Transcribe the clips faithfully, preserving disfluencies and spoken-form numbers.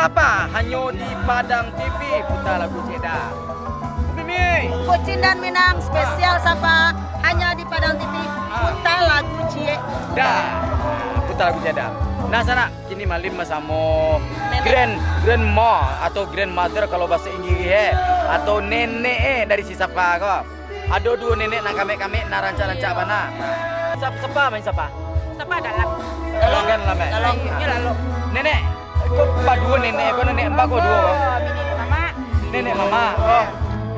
Sapa hanyo di Padang T V, puta lagu ciek dah. Mimi. Kucing dan Minang spesial sapa hanyo di Padang T V, puta lagu ciek dah. Puta lagu ciek dah. Nah, sanak, kini Malin basamo grand, grandma atau grandmother kalau bahaso Inggirih, eh, atau nenek, eh, dari si Safa ko. Ado duo nenek nan kamek-kamek, nan rancak-rancak bana. Sap-, sapa main sapa? Sapa dalam? Dalam kan, dalam, eh? Dalam. Inyo lalu. Nenek, ko baduo nenek ko, nenek ambo ko duo ko? Nenek mama. Nenek mama. Oh.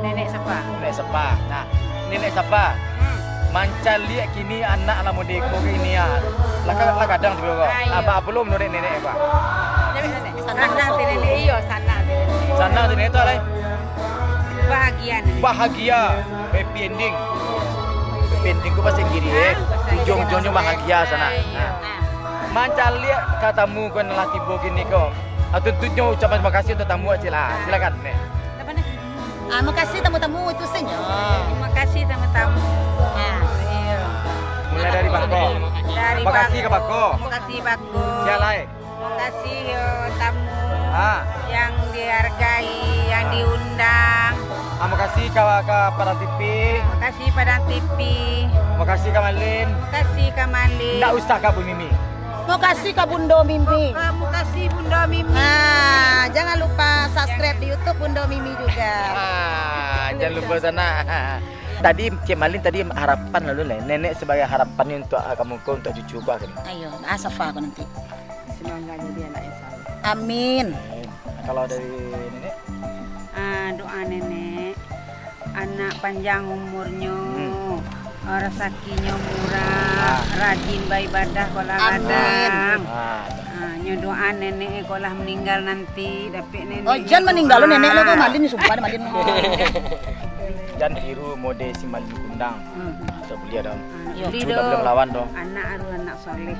Nenek Safa. Nenek Safa. Nah, nenek Safa. Hmm. Mancaliak kini anak lah mode ko kini, ah. Lah ka-, lah gadang tu ko. Ah, iyo. Abah belum nenek-nenek ko. Sanang tu nenek, iyo, sanang tu nenek. Sanang tu nenek tu, alai. Bahagia, nenek. Bahagia. Happy ending. Happy ending ko bahasa Inggirih, eh. Ah, bahasa Inggirih. Ujung-ujungnyo bahagia, sanak. Iyo. Nah. Mancaliak ka tamu ko nan lah tibo kini ko. Ah, tuntuiknyo ucapan terima kasih untuk tamu, Cik, lah. Ah. Silakan, Nek. Apa, Nek? Ah, makasih tamu-tamu itu senyum. Terima kasih tamu-tamu. Ah. Iyo. Mulai dari bako. Dari bako. Makasih ka bako. Makasih bako. Siap, lai. Makasih, yo, tamu yang dihargai, yang diundang. Ah, makasih ka, ka Padang T V. Makasih Padang T V. Makasih ka Malin. Makasih ka Malin. Ndak usah ka Bu Mimi. Makasih ka Bundo Mimi. Ka, makasih Bundo Mimi. Nah, jangan lupa subscribe di YouTube Bundo Mimi juga. Ah, jangan lupa sanak. Tadi Cik Malin tadi harapan lalu lah. Nenek sebagai harapan ni untuk, ah, kamu ko, untuk cucu ko, akhirnya. Ayo, ah, Safa ko nanti. Semoga jadi anak yang saleh. Amin. Amin. Kalau dari nenek? Ah, doa nenek, anak panjang umurnyo, hmm, ah, rasakinyo murah, ah, rajin baibadah ko lah gadang. Amin. Ah. Ah, nyo doa nenek ko lah meninggal nanti, dapek nenek. Oh, jan maninggal lo nenek lo ko, Malin, sumpah Malin. Jan tiru mode si Malin Kundang. Hmm. Atau buliah dong. Ah, iyo. Cuba belum lawan dong. Anak aru anak soleh.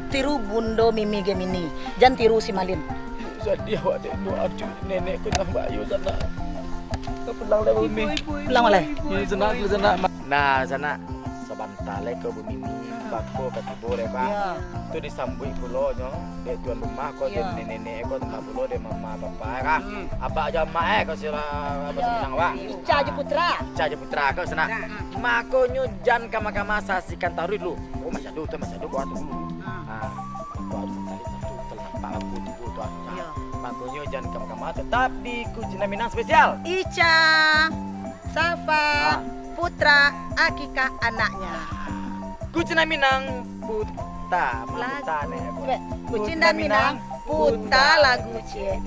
Tiru Bundo Mimi Gemini. Jan tiru si Malin. Sadiah awak tengok, aduh, nenek ko nambah ayo sanak. Pulang dah, Bumi. Pulang, Malai. Yo, sanak, sanak. Nah, sanak. Sabanta lai ko, Bumi, bako ka tibo lai, Pak. Yo. Tu disambuik pulo nyo dek tuan rumah ko, iyo, dek nenek-nenek ko, tambah pulo dek mama, papa, kan. Hmm. Abak jo amak, eh, ko sira, abak, iyo, Minang, Pak. Ica jo Putra. Ica jo Putra, ko sanak. Putra. Makonyo jan kama-kama saksikan taruih dulu. Oh, masih ado tu, masih ado, ko atu dulu. Hmm. Ah, ko atu tadi tu, talampak aku tibo tu, ah. Iyo. Makonyo jan kama-kama, tetap di Kucing Minang spesial. Ica, Safa, ah, Putra, akikah anaknya. Kucing Minang, puta, puta ni. Kucing dan Minang, puta lagu ciek.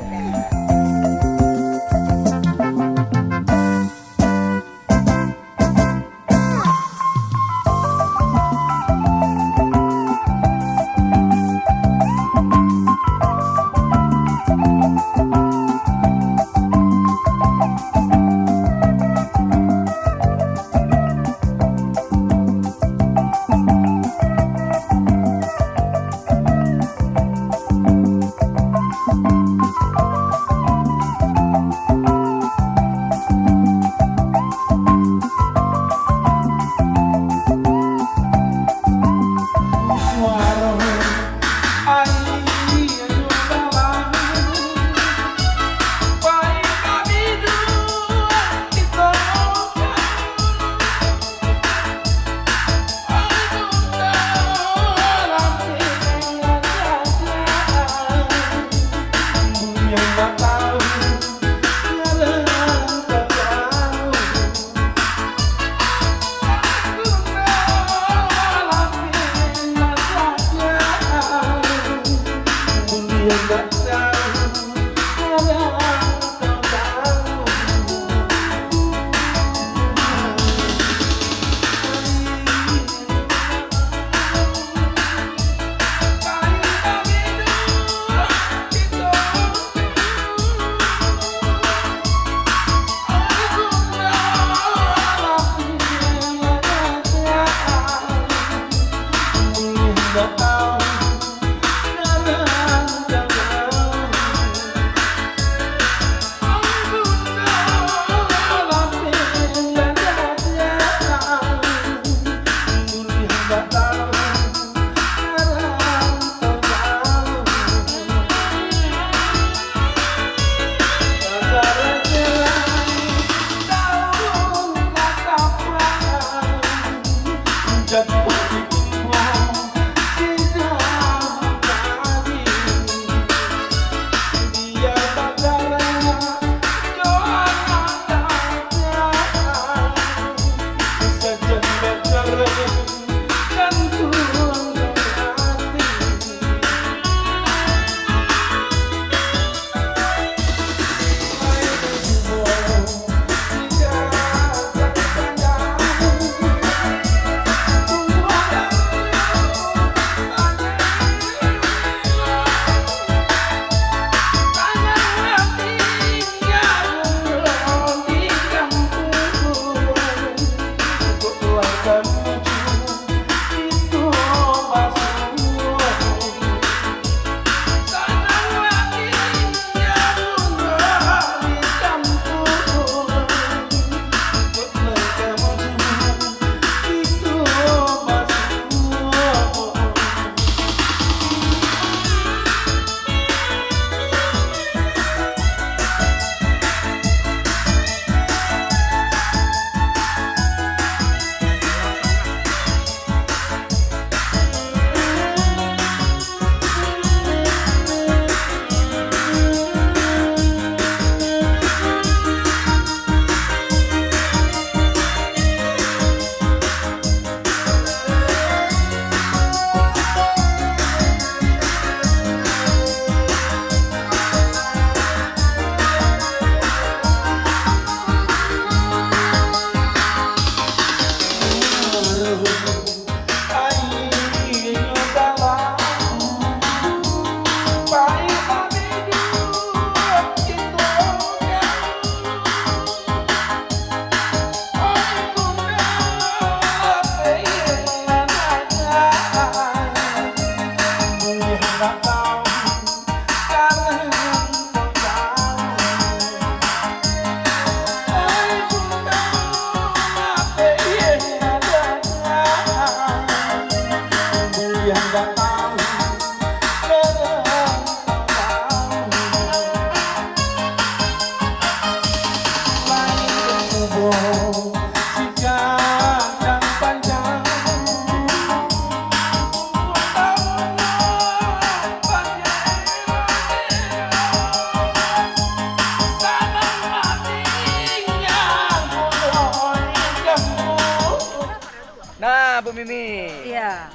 Nah, Bu Mimi. Iya.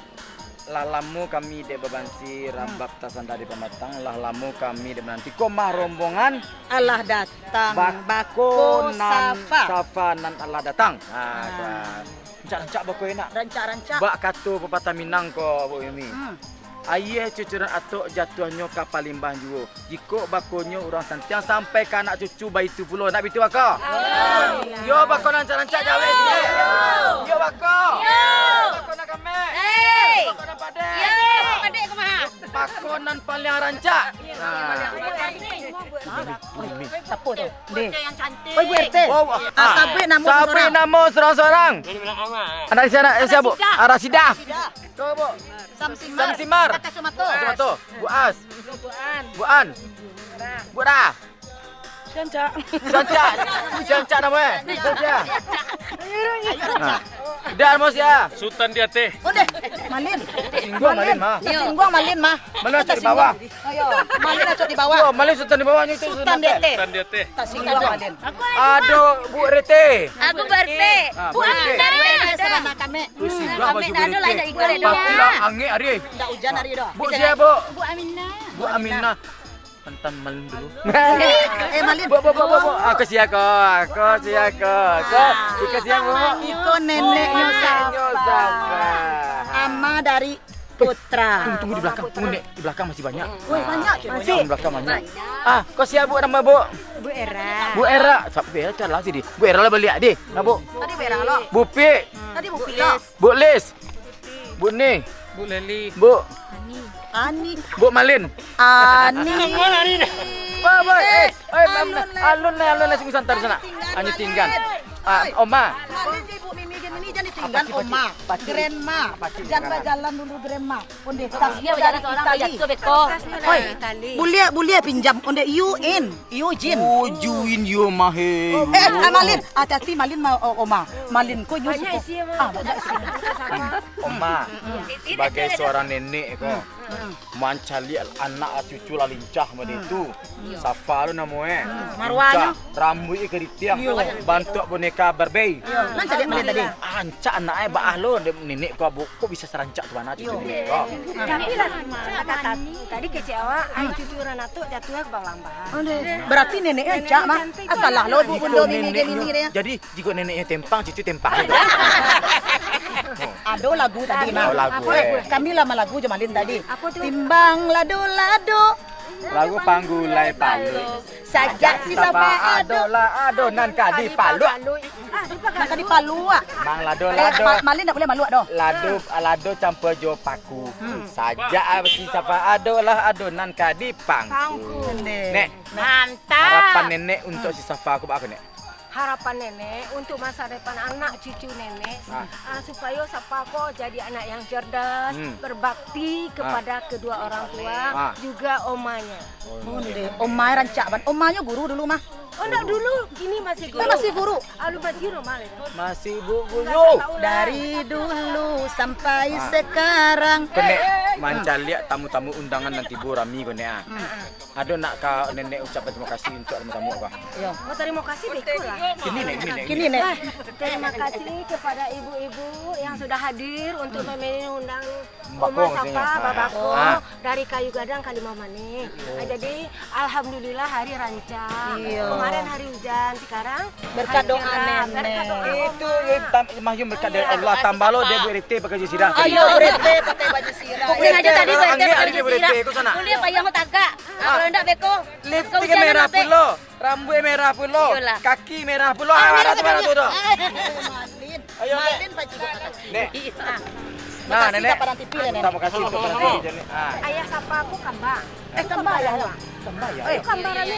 Lah lamo kami dek babansi, hmm, rabab tasanda di pamatang, lah lamo kami dek mananti ko mah rombongan alah datang, bako bako nan Safa. Safa nan alah datang. Ha, ah, kan. Rancak-rancak bako enak. Rancak-rancak. Bak kato papatah Minang ko, Bu Mimi. Hmm. Aia cucuran atok jatuahnyo ka palimbah juo. Jikok bakonyo urang santiang sampai ka anak cucu baitu pulo. Nak bitu bako? Amin. Yo bako nan rancak-rancak jawek sikik. Yo bako. Yo. Bako nan kamek. Hei. Bako nan padek. Yo, padek kumaha? Bako nan paliang rancak. Nah. Sapo tu? Deh. Oi, Bu R T. Oh, ah, sabuik namo surang-surang. Sabuik namo surang-surang. Anak sia, anak sia, Bu? Arasidah. Arasidah. Kau, Bu? Samsimar. Samsimar. Kata Sumato. Sumato. Bu As. Bu An. Bu An. Bu Ra. Sancak. Sancak. Sancak namo, eh? Sancak. Nah. Dah, namo sia? Sutan di ateh. Ondeh. Malin. Singguang Malin, mah. Singguang Malin, mah. Malin acok di bawah. Ayo, Malin acok di bawah. Yo, Malin Sutan di bawah, nyo tu Sutan di ateh. Sutan di ateh. Tak singguang Malin. Ado Bu Rete. Aku Bu Rete. Ah, Bu Rete. Dari mana? Sabana kami. Wih, singgah baju Bu Rete. Tapi lah angek hari. Ndak ujan hari dah. Bu sia, Bu? Bu Aminah. Bu Aminah. Mantan Malin dulu. Eh, Malin. Bu, Bu, Bu, Bu, Bu. Aku sia ko. Aku sia ko. Ko, iko sia, Bu. Iko neneknyo Safa. Ama dari Putra. Tunggu, tunggu di belakang. Tunggu, Nek. Di belakang masih banyak. Woi, banyak. Masih. Di belakang banyak. Ah, ko sia, Bu, namo, Bu? Bu Era. Bu Era. Siapa ya? Cari lah sini. Bu Era lah baliak, deh. Nah, Bu. Tadi Bu Era lo. Bu Pi. Tadi Bu Pi lo. Bu Lis. Bu Ni. Bu Leli. Bu Ani. Bu Malin. Ani. Boy, boy, eh, eh, alun, alun, alun, alun, sungguh santai di sana. Ani tinggal. Ah, Oma. Malin je, Bu Mimi je, Mimi jan Tinggal Oma, grandma. Jan bajalan dulu, grandma. Onde, tasnyo bajalan sorang, jatuah beko. Oi, buliah, buliah pinjam. Onde, you in, you jin. Oh, you in, you mah, he. Eh, ah, Malin, hati-hati Malin ma-, oh, Oma. Malin ko you suko. Ah, banyak isi. Oma, sebagai seorang nenek ko, mancaliak anak cucu lah lincah model tu. Safa tu namo, eh. Marwahnyo. Lincah, rambuik keriting. Bantuak boneka Barbie. Nan caliak Malin tadi. Rancak anak, eh, baah lo, dek nenek ko, abuk, kok bisa sarancak tu anak cucu nenek ko. Tapi lah, kata tadi kecek awak, ai cucu urang atuk jatuah ka bawah ambahan. Berarti nenek rancak, mah. Asalah lo, Bu, bundo mini, mini deh. Jadi, jikok neneknyo tempang, cucu tempang. Ado lagu tadi, mah. Oh, lagu, eh. Kami lah malagu jo Malin tadi. Apo tu? Timbang lado-lado. Lagu Panggulai Paluik. Sajak si Safa ado lah ado nan ka dipaluak. Nan ka dipaluak. Mang lado, eh, lado. Pa-, Malin ndak buliah maluak doh. Lado, lado campua jo paku. Sajak si Safa ado lah ado nan ka dipangku. Pangku. Nek, mantap. Harapan nenek untuk si Safa ko baa ko, Nek? Harapan nenek untuk masa depan anak cucu nenek, ah, supayo Safa ko jadi anak yang cerdas, berbakti kepada kedua orang tua, juga omanya. Onde, omai rancak ban. Omanyo guru dulu mah. Oh, ndak dulu, kini masih guru. Kan masih guru. Alun masih normal ya. Masih bu-, guru. Dari dulu sampai sekarang. Ko Nek, mancaliak tamu-tamu undangan nan tibo rami ko Nek, ah. Ado nak ka nenek ucapkan terima kasih untuk tamu-tamu apa? Yo. Oh, terima kasih beko lah. Kini Nek, kini Nek. Kini Nek. Terima kasih kepada ibu-ibu yang sudah hadir untuk memilih undang Oma Safa, babako, dari Kayu Gadang ka Limau Manih. Ah, jadi alhamdulillah hari rancak. Iyo. Kemarin hari hujan, sekarang berkat doa nenek. Itu, eh, tam-, mah yo berkat dari Allah. Tambah lo dek Bu R T pakai baju sirah. Ayo, Bu R T pakai baju sirah. Sengaja tadi Bu R T pakai baju sirah. Buliah payah tagak. Ah, kalau ndak beko. Lipstik merah pulo, rambuik merah pulo, kaki merah pulo. Ah, merah tu, merah tu. Ayo, Nek. Nek. Nah, Nenek. Terima kasih kepada T V, Nek. Ayah Safa ko kamba. Eh, kamba ayah. Kamba ayah.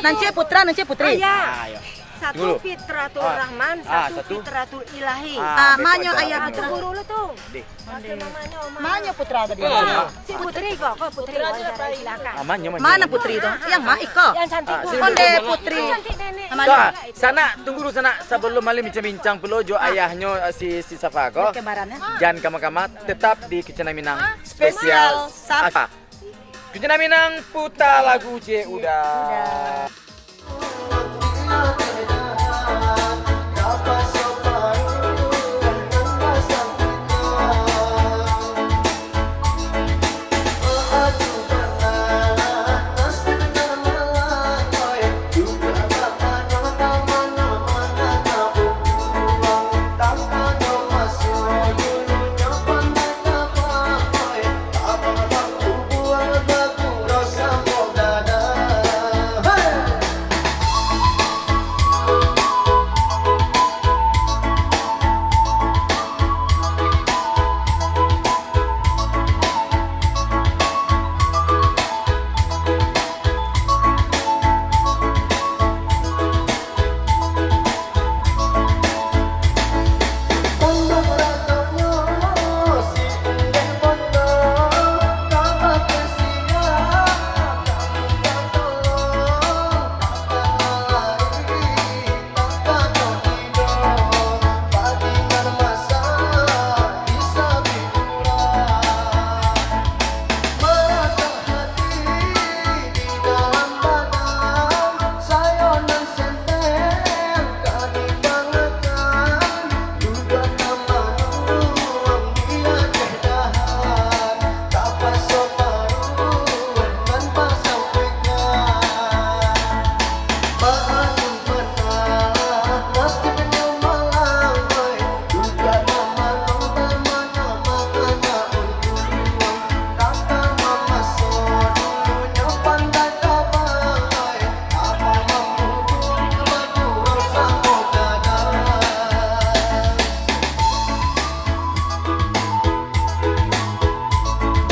Nan ciek putra, nan ciek putri. Ayah. Satu Fitratul Rahman, satu Fitratul Ilahi. Ah, manyo ayah putra? Guru lu tu. Manyo putra tadi? Si Putri ko, ko Putri, wawancara, silakan. Ah, manyo, manyo. Mana Putri tu? Yang ma iko? Yang cantik tu. Onde Putri. Cantik nenek. Sanak, tunggu dulu sanak. Sabalum Malin bincang-bincang pulo jo ayahnyo, eh, si, si Safa ko. Jan kama-kama, tetap di Kucinta Minang Spesial Sapa. Kucinta Minang, puta lagu ciek udah.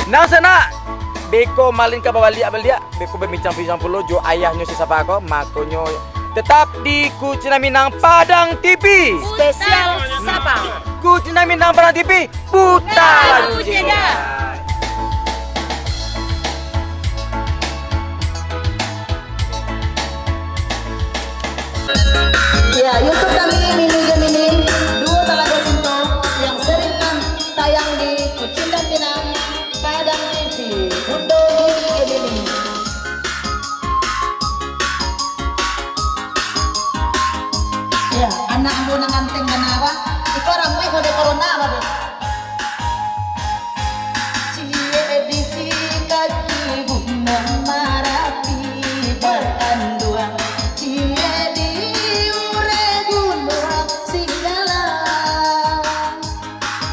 Nah, sanak, beko Malin ka babaliak-baliak, beko bambincang-bincang pulo jo ayahnyo si Safa ko, makonyo tetap di Kucinta Minang Padang T V. Spesial Safa. Kucinta Minang Padang T V, puta lagu cinta. Ya, YouTube kami, Mimi Gemini, duo Talago Cinto, yang sering tayang di Kucinta Minang Padang T V, Bundo Gemini. Ya, anak ambo nan ganteng bana, Abah. Iko rambuik kode corona, Abah, tu. Ciek di kaki gunung Marapi batanduang, ciek di urek gunung Singgalang.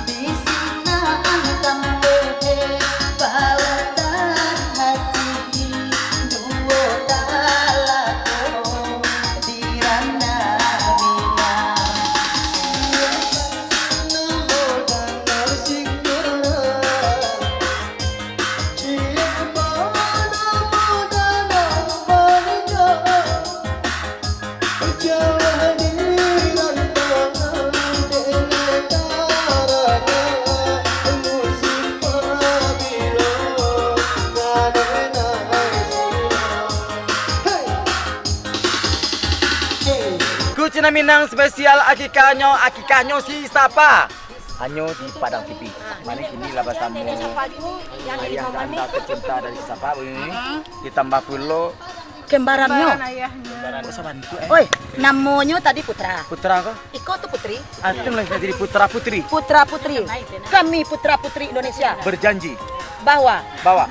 Di sinan kampuang pautan hati, duo talago di ranah Minang. Namo danau Singgalang, ciek bana danau Malinjo. Kucinta Minang spesial akikahnyo, akikahnyo si Safa. Hanyo di Padang T V. Mari kini lah basamo ayah anda tercinta dari si Safa ini. Ditambah pulo kembarannyo. Kembaran ayahnya. Oh, sabantuk, eh. Oi, namonyo tadi Putra. Putra ko? Iko tu Putri. Atun lah jadi putra putri. Putra putri. Kami putra putri Indonesia. Berjanji. Bahwa. Bahwa.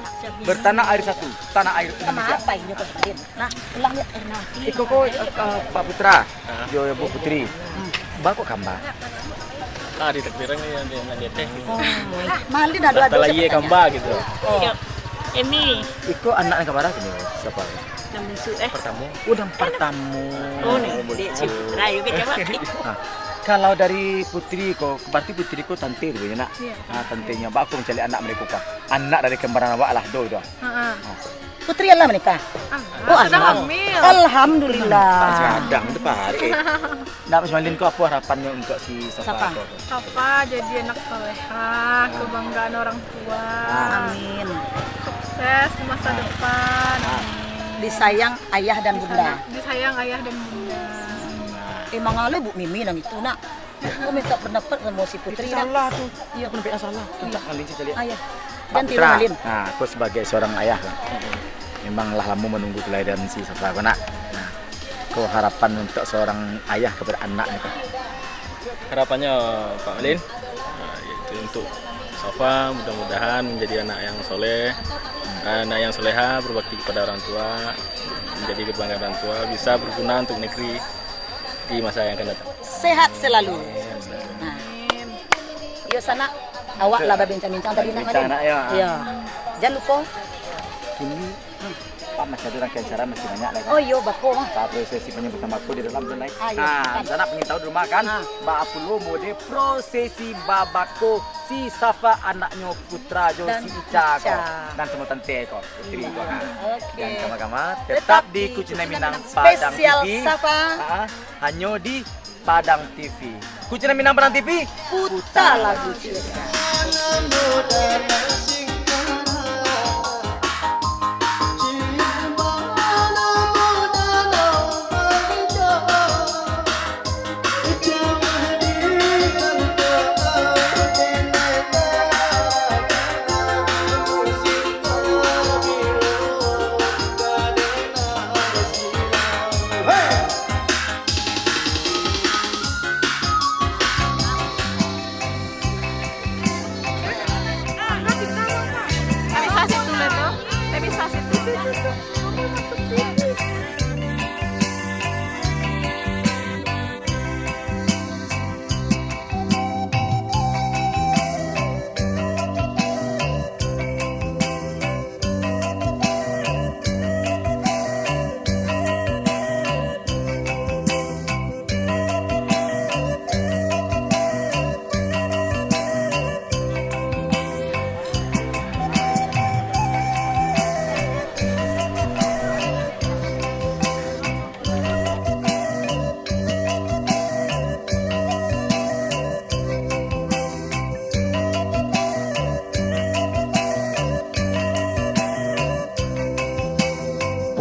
Bertanah air satu. Tanah air Indonesia. Sama apa ini, Pak Sudin? Nah, ulang ya, Ernawati. Iko ko, eh, eh, Pak Putra. Jo Bu Putri. Bako kamba. Ah, di takbiran ni yang dia, yang dia teh. Oh. Lah, malin ado-ado. Lah, salah iya kamba gitu. Oh. Emi. Iko anak nan kabara kini, Safa? Nan bunsu, eh. Pertamo. Oh, nan pertamo. Oh, ni, dia si Putra, you kecewak. Nah, kalau dari Putri ko, berarti Putri ko tante tu, ya, nak? Iya. Ah, tantenyo. Bako mancari anak mereka ko. Anak dari kembaran awak lah, do itu. Heeh. Ah. Putri alah manikah? Ah, oh, sudah alah. Hamil. Alhamdulillah. Masih gadang tu, Pak. Eh. Nak Mas Malin ko, apo harapannyo untuak si Safa? Safa. Ko? Safa jadi anak soleha, kebanggaan orang tua. Amin. Sukses di masa depan. Amin. Disayang ayah dan bunda. Disayang, disayang ayah dan bunda. Emang ale Bu Mimi nang itu, nak. Aku minta pendapat samo si Putri, nak. Itu salah tu. Iya. Aku nampak yang salah. Minta Malin cari. Ah, iya. Pak Putra. Ganti Malin. Nah, aku sebagai seorang ayah lah. Memang lah lamo menunggu kelahiran si Safa ko, nak. Nah, ko harapan untuk seorang ayah kepada anaknya ko? Harapannya, Pak Malin, nah, yaitu untuk Safa, mudah-mudahan menjadi anak yang soleh, anak yang soleha, berbakti kepada orang tua, menjadi kebanggaan orang tua, bisa berguna untuk negeri di masa yang akan datang. Sehat selalu. Nah. Iyo, sanak, awak lah babincang-bincang tadi, nak, Malin. Bincang, nak, yo. Iyo. Jan lupo. Kini, Pak, masih ado rangkaian acara, masih banyak lai, kan? Oh, iyo, bako, ah. Pak, prosesi penyambutan bako di dalam tu, lai. Ah, iyo, ah, kan. Sanak pangin tahu di rumah, kan? Ah. Baa pulo mode prosesi babako si Safa anaknyo Putra jo si Ica ko. Dan samo tante ko, Putri ko, ha. Oke. Jan kama-kama, tetap di Kucinta Minang Padang T V. Spesial Safa. Ha, hanyo di Padang T V. Kucinta Minang Padang T V, puta lagu cinta.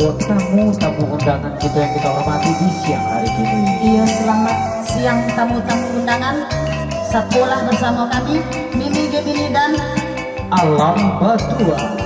Buat tamu-tamu undangan kita yang kita hormati di siang hari ini. Iya, selamat siang tamu-tamu undangan. Sapolah bersama kami, Mimi Gebini dan Alam Batua.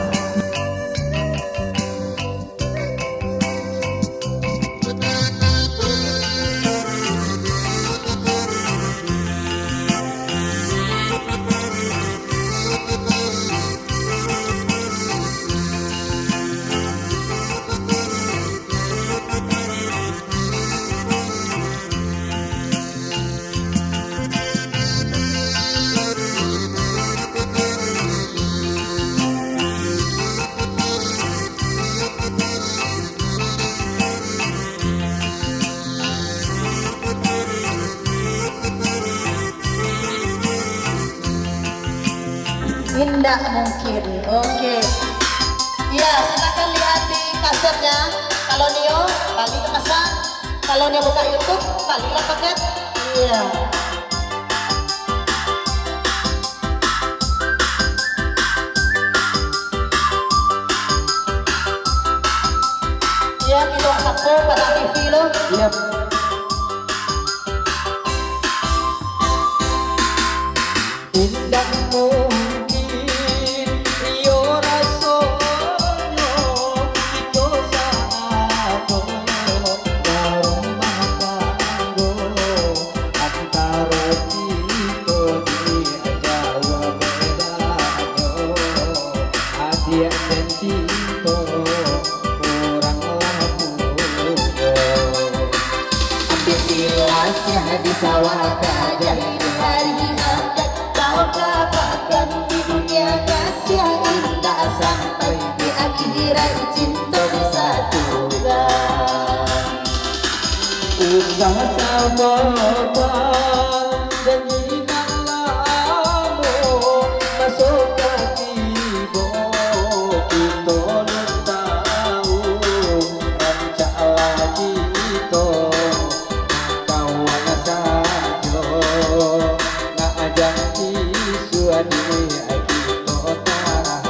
Indak mungkin. Oke. Ya, silakan lihat di kasetnya. Kalau Nio, bali ka pasar. Kalau Nio buka YouTube, balilah paket. Iya. Iya, kito sapo pada T V lo. Iya. Indak mungkin iyo rasonyo kito sado barumah tanggo, antaro kito di jauah bedanyo, adiak den cinto urang lah punyo. Ambiak silasnyo di sawah kajai di hari akad, baok ka pakan di dunia kasiah, indak sampai di akhirat cinto disatukan. Usah sabar, janji nan lamo, maso ka tibo, kito nan tau, rancak lah kito, kawan sajo, nak jan isuak di kito tarambau.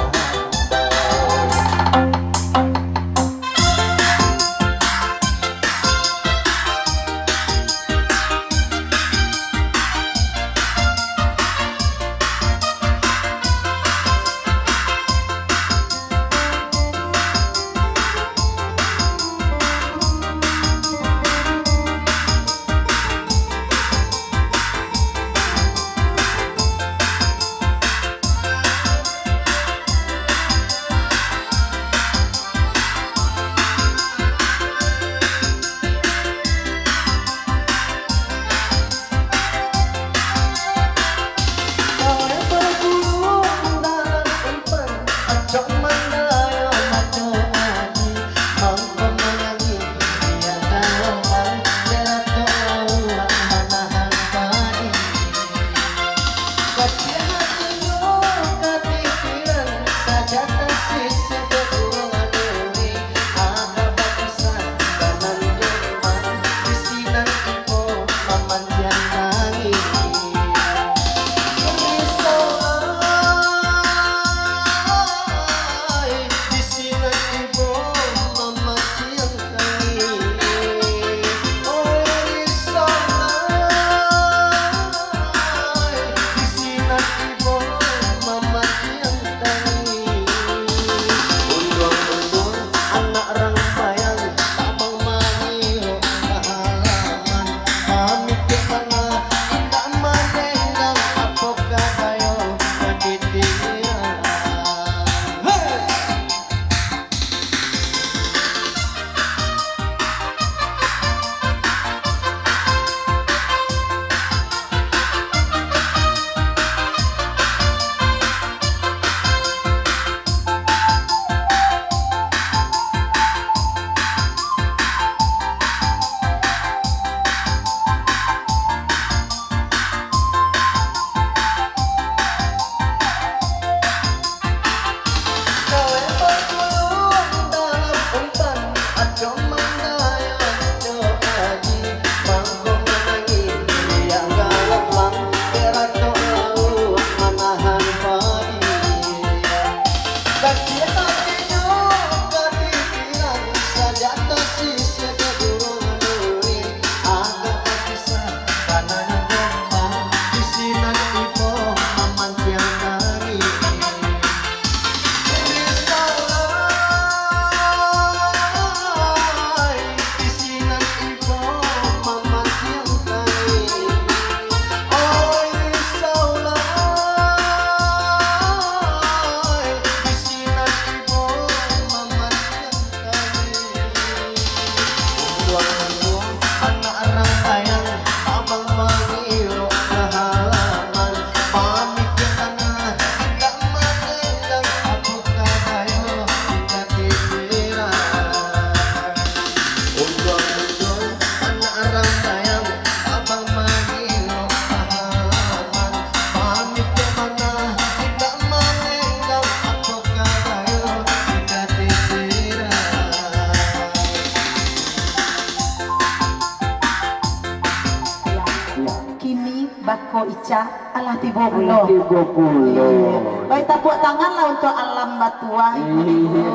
Ica, alah tibo pulo. Alah tibo pulo. Iya. Baik, tapuak tanganlah untuk Alam Batuah, Ibu. Iya.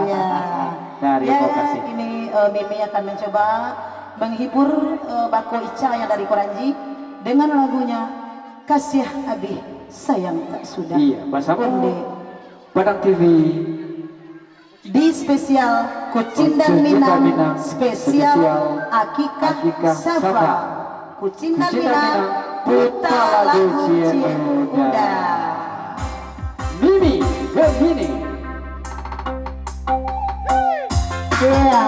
Iya. Tarimo kasih. Ini, eh, Mimi akan mencoba menghibur, eh, Bako Ica yang dari Koranji dengan lagunya Kasiah Abih Sayang Tak Sudah. Iya, basamo Ende. Padang T V. Di spesial Kucindan Minang, spesial Akikah Safa. Kucindan Minang, puta lagu Ciek Uda. Mimi, Mimi. Iya.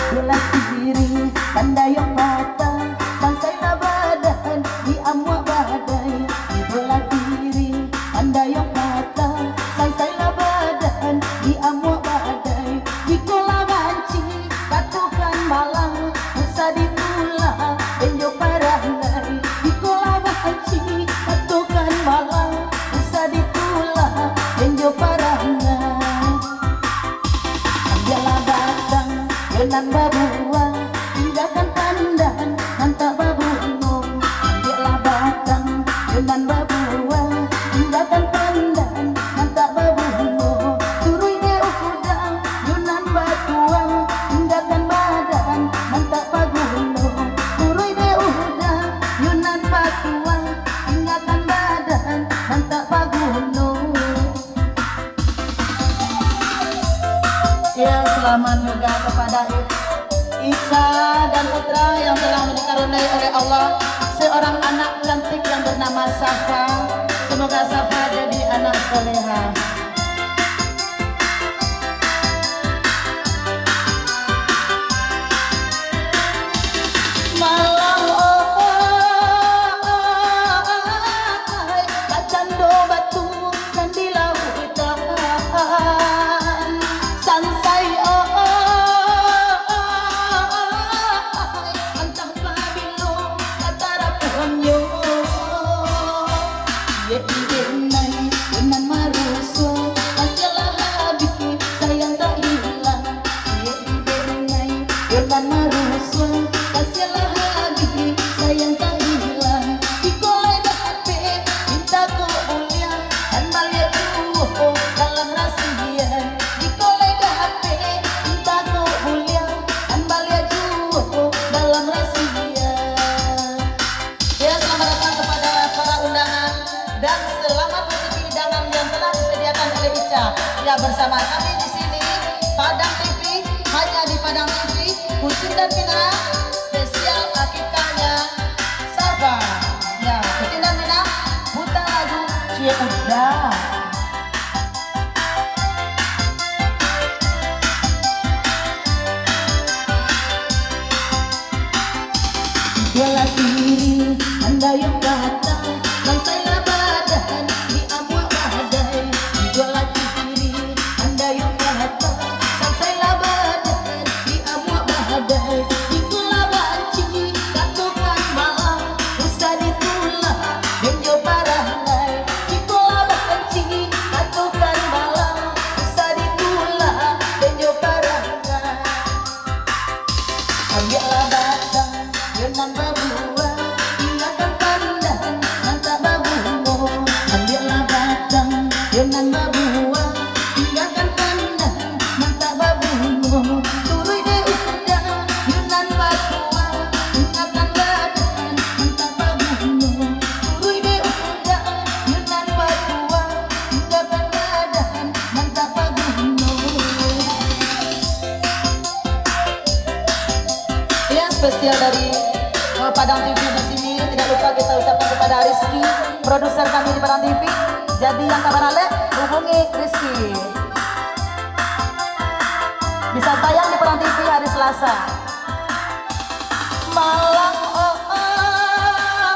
Bola tiring, pandayung mata, sansai lah badan, diamuak badai. Di bola tiring, pandayung mata, sansai lah badan, diamuak badai. Di kolah banci, katokan malang, usah ditulak, enjo parangai. Di kolah banci, katokan malang, usah ditulak, enjo parangai. Ambiaklah batang, yo nan babuah, tinggakan pandan, nan tak babungo. Ambiaklah batang, yo nan babuah, tinggakan pandan, nan tak babungo. Turuik dek uda, yo nan batuah, tinggakan badan, nan tak baguno. Turuik dek uda, yo nan batuah, tinggakan badan, nan tak baguno. Ya, selamat juga kepada I-, Ica dan Putra yang telah dikaruniai oleh Allah seorang anak cantik yang bernama Safa. Semoga Safa jadi anak soleha. Malang, oh, oh, oh, oh, oh, bacando batu nan di lautan. Sansai, oh, oh, oh, oh, oh, antah pabilo ka tarapuannyo. Iyo idenai, yo nan maruso, kasiahlah abih, sayang tak ilang. Iyo idenai, yo nan maruso, kasiahlah abih, sayang tak ilang. Iko lai dapek, minta kok buliah, kan baliak juo dalam rasia. Iko lai dapek, minta kok buliah, kan baliak juo dalam rasia. Ya, selamat datang kepada para undangan dan selamat menutupi hidangan yang telah disediakan oleh Ica. Ya, bersama kami di sini, Padang T V, hanya di Padang T V, Kucindan Minang, spesial akikahnya Safa. Ya, Kucindan Minang, putar lagu Ciek Uda. Bola tiring, pandayung mata, sansai lah badan, diamuak badai. Bola tiring, pandayung mata, sansai lah badan, diamuak badai. Di kolah banci, katokan malang, usah ditulak, den jo parangai. Di kolah banci, katokan malang, usah ditulak, den jo parangai. Ambiaklah batang, yo nan babuah, tinggakan pandan, nan tak babungo. Ambiaklah batang, yo nan babuah, tinggakan pandan, nan tak babungo. Turuik dek uda, yo nan batuah, tinggakan badan, nan tak babungo. Turuik dek uda, yo nan batuah, tinggakan badan, nan tak babungo. Yang spesial dari, eh, Padang T V di sini, tidak lupa kita ucapkan kepada Rizky, produser kami di Padang T V. Jadi yang kabar alek, hubungi Rizky. Bisa tayang di Padang T V hari Selasa. Malang, oh, oh,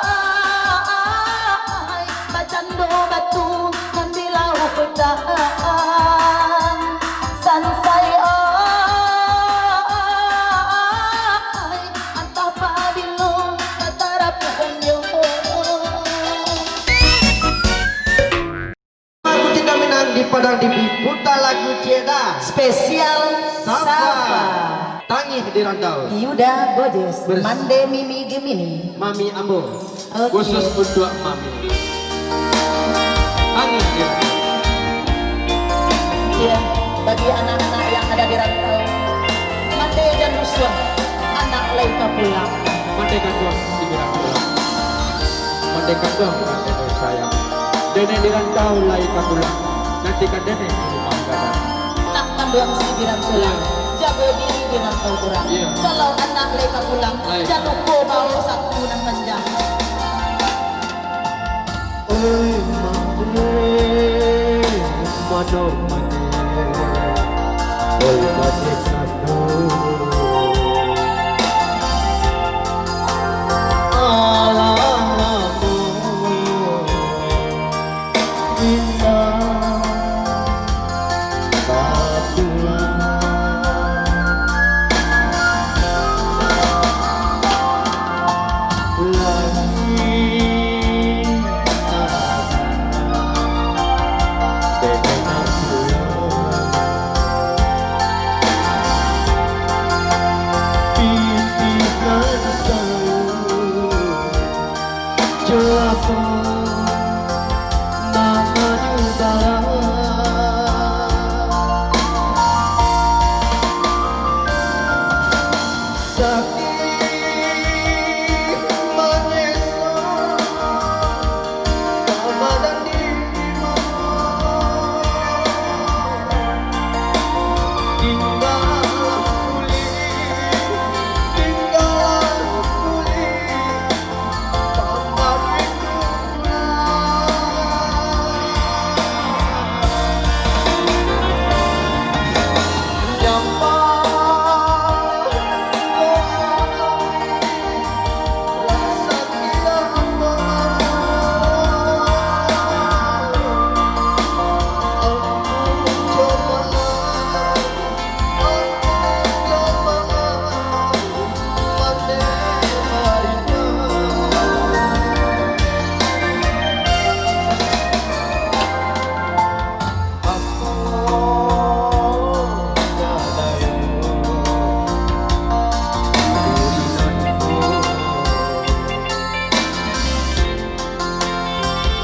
oh, oh, oh, bacando batu nan di lautan. Sansai, oh, oh, oh, oh, antah pabilo ka tarapuannyo. Puta lagu Ceda. Spesial Safa. Safa. Tangih di Rantau. Yuda Bojes. Bers- Mande Mimi Gemini. Mami Ambo. Oke. Khusus untuak Mami. Tangih di Rantau. Iya, bagi anak-anak yang ada di rantau, mande jan rusuah, anak lai ka pulang. Mande kanduang si Biran pulang. Mande kanduang, mande sayang. Nenek di rantau lai ka pulang. Nantikan nenek di rumah gadang. Nak kanduang si Biran pulang, jago diri di rantau urang. Iya. Kalau anak lai ka pulang, lai, jan lupo bawo sapu nan panjang. Oi mande, mano mande, oi mande kanduang. Alah lamo indak bapulang. Lagi Sakik manyeso ka badan diri mah. Tinggalah kuli, tinggalah kuli.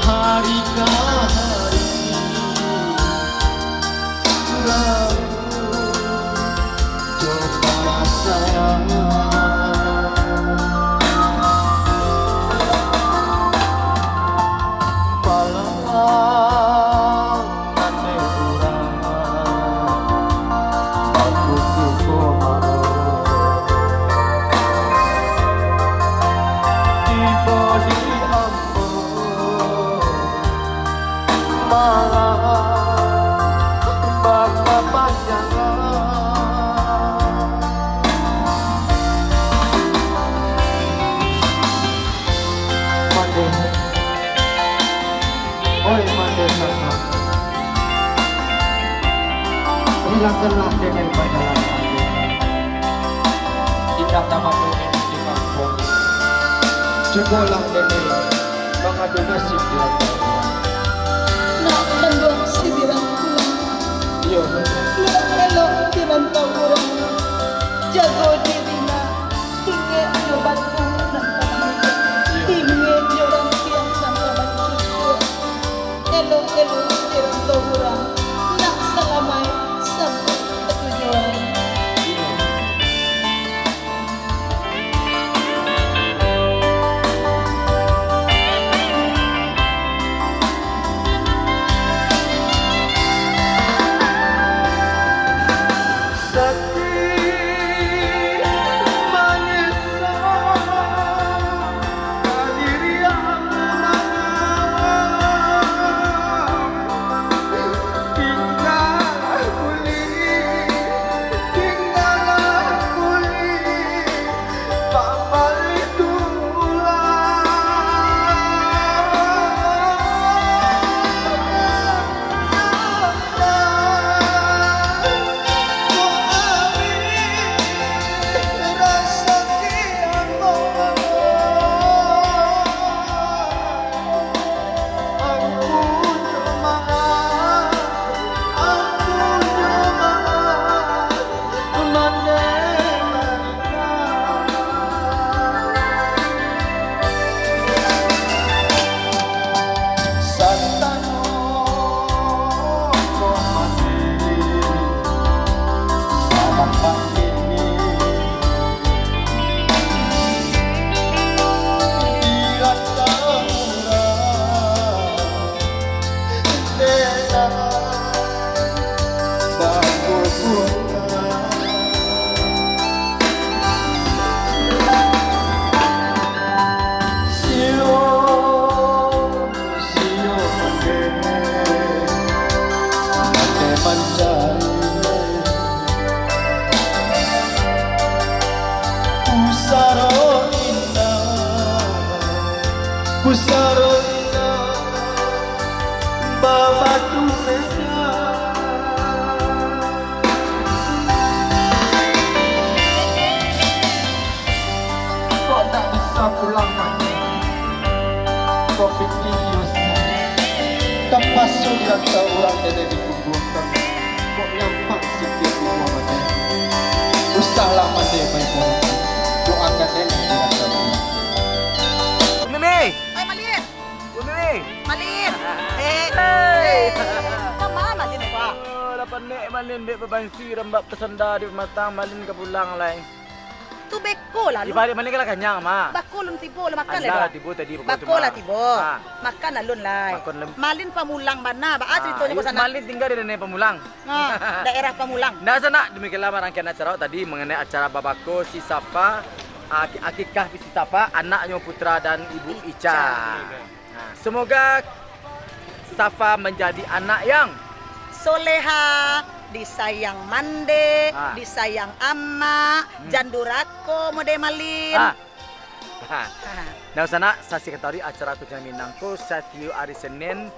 Hari ka hari, jauah jo parasaian. Palang ate urang, bagus iko mano. Tibo di ambo malah bakapanjangan. Mande, oi mande sanak, pulangkanlah denai bajalan mande. Indak tabatua di kampuang. Cubolah denai mangadu nasib di rantau urang. Nak kanduang si Biran pulang. Iyo, Nanda. Elok-elok di rantau urang. Jago diri, nak. Ingek jo batu nan ka maningkek. Iyo. Ingek jo rantiang nan ka mancucuak. Elok-elok di rantau urang. Nak salamaik sampai ka tujuan. Iyo. Nek malin dek babansi, rambak basanda di pamatang, malin ka pulang lai. Tu beko lah lu. Ibaraik malin kan lah kanyang, Mak. Bako lun tibo lah makan. Alah, lah tibo tadi, bako tu, Mak. Bako lah tibo. Ha. Makan lah lun lai. Makan lem- Malin Pamulang bana, baa caritonyo ko sanak? Malin tingga di daerah Pamulang. Ha, daerah Pamulang. Nah, sanak, demikianlah rangkaian acara tadi mengenai acara babako si Safa, aki-, akikah si Safa, anaknyo Putra dan Ibu Ica. Ica. Nah, semoga Safa menjadi anak yang soleha, disayang mande, ah, disayang amak, hmm, jan durako mode malin. Ah. Ah. Ah. Nah, sanak, saksi katahui acara Kucindan Minang ko satiok ari Senin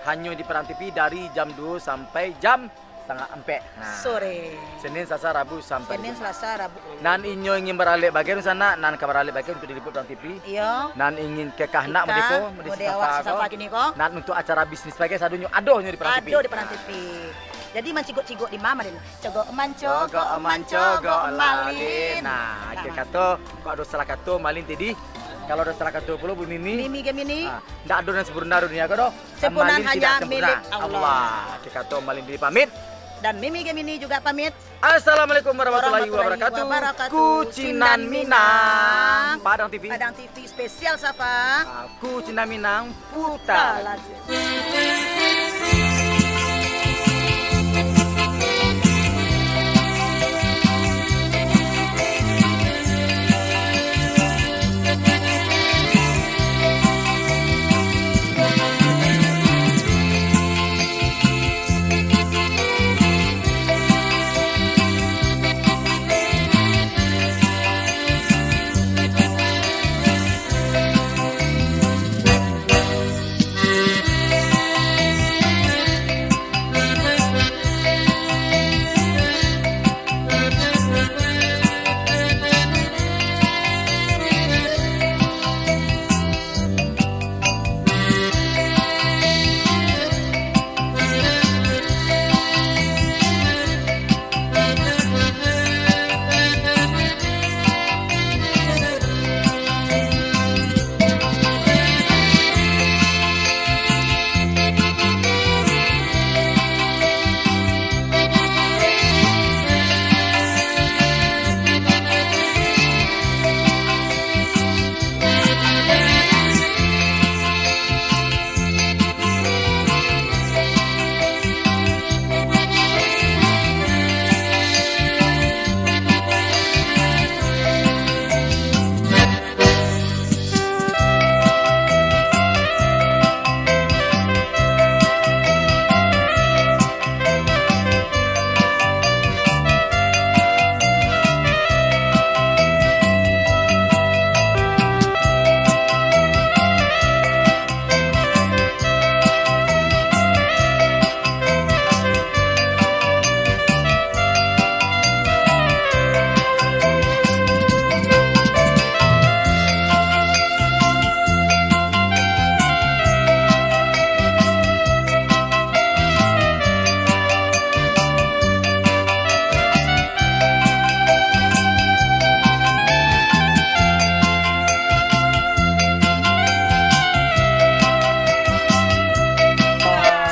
hanyo di Padang T V dari jam duo sampai jam satangah ampek. Nah. Sore. Senin, Salasa, Rabu sampai Jumaat. Senin, Salasa, Rabu. Nan inyo ingin baralek bagai, sanak, nan ka baralek bagai untuak diliput Padang T V. Iyo. Nan ingin ka kahnak mode ko, mode si Safa kini ko. Nan untuak acara bisnis bagai sadonyo ado nyo di Padang T V. Ado di Padang T V. Jadi mancigok-cigok di ma, Malin? Cogok mancogok, mancogok, mancogok, Malin. Malin. Nah, akhir kato, kok ado salah kato, Malin tadi. Kalau ado salah kato pulo, Bu Mimi. Mimi Gemini. Ah, ndak ado nan sempurna dunia ko doh. Sempurna hanya milik Allah. Akhir kato, Malin diri pamit. Dan Mimi Gemini juga pamit. Assalamualaikum warahmatullahi wabarakatuh. Warahmatullahi wabarakatuh. Kucindan Minang. Padang T V. Padang T V spesial Safa. Ah, Kucindan Minang puta lagu.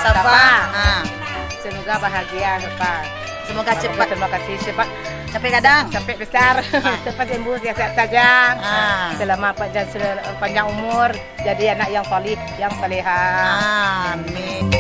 Safa. Safa. Ha. Semoga bahagia, Safa. Semoga cepat. Terima kasih, cepat. Sampai gadang. Sampai besar. Ha. Cepat sembuh, sehat saja. Ha. Selama panjang, sel-, panjang umur, jadi anak yang salih, yang saleha. Amin.